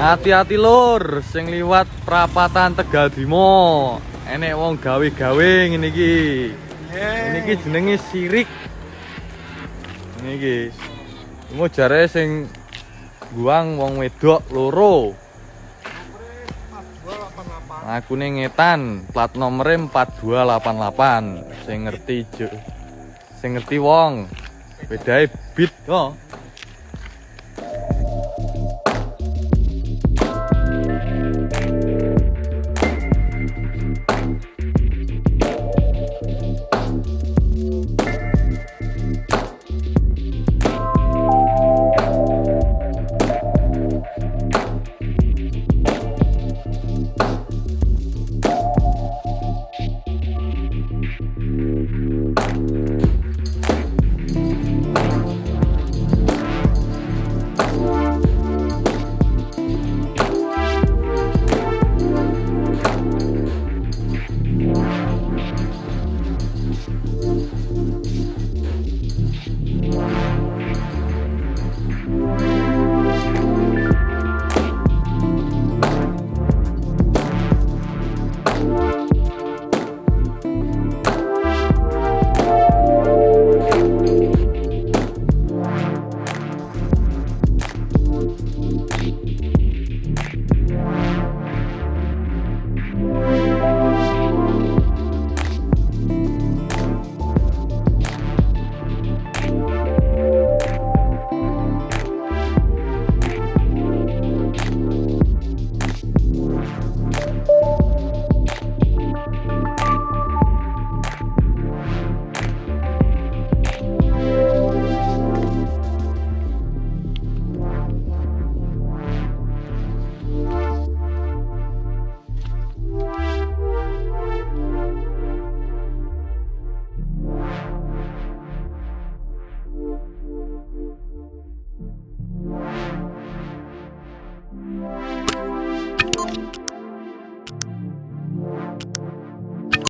Hati-hati, lur, sing liwat prapatan Tegal Bimo. Enek wong gawe-gawe ngene iki. Ini iki jenenge sirik. Ini iki. Mau jare sing buang wong wedok loro. Akune ngetan, plat nomere 4288. Sing ngerti jo. Sing ngerti wong. Bedae Beat oh.